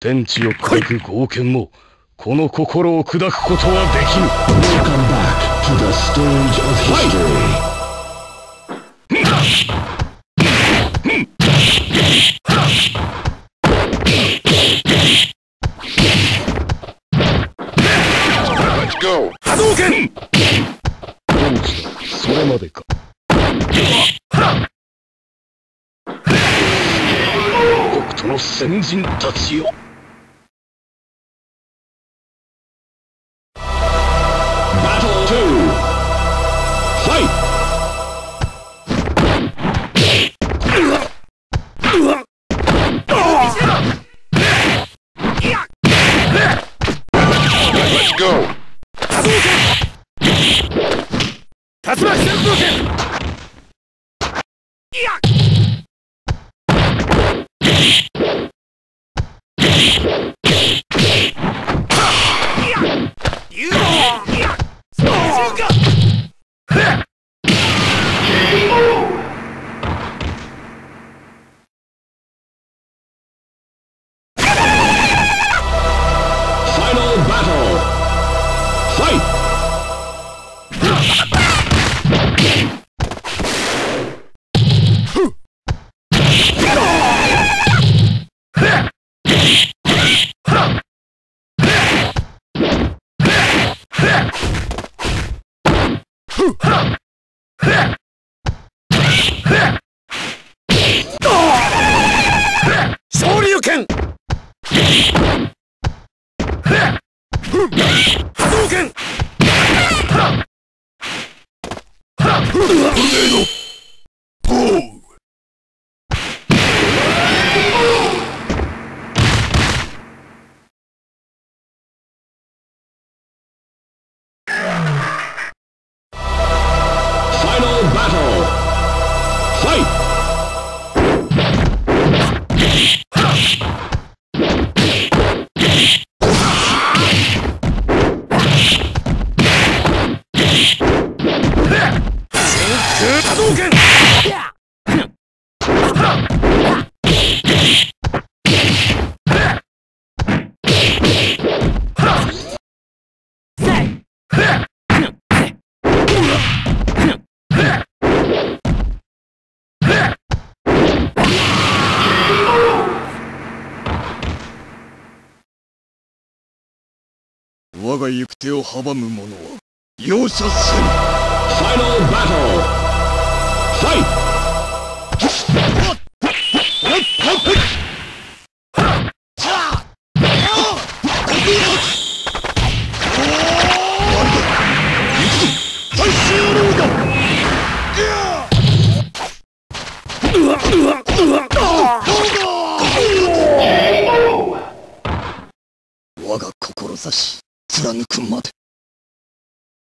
天地を砕く剛剣もこの心を砕くことはできぬ。 Welcome back to the stage of history. Let's go. 波動拳。どうした、それまでか。北斗の先人たちよ。 Battle 2. Fight! Let's go. 波動拳。竜巻旋風拳。 Final battle. Fight! 昇竜拳。波動拳。トルネード。ゴー。 Final battle. Fight! 波動拳。我が行く手を阻む者は容赦せぬ。 Final battle. Fight! 最終ロード。うわうわうわ。我が志貫くまで。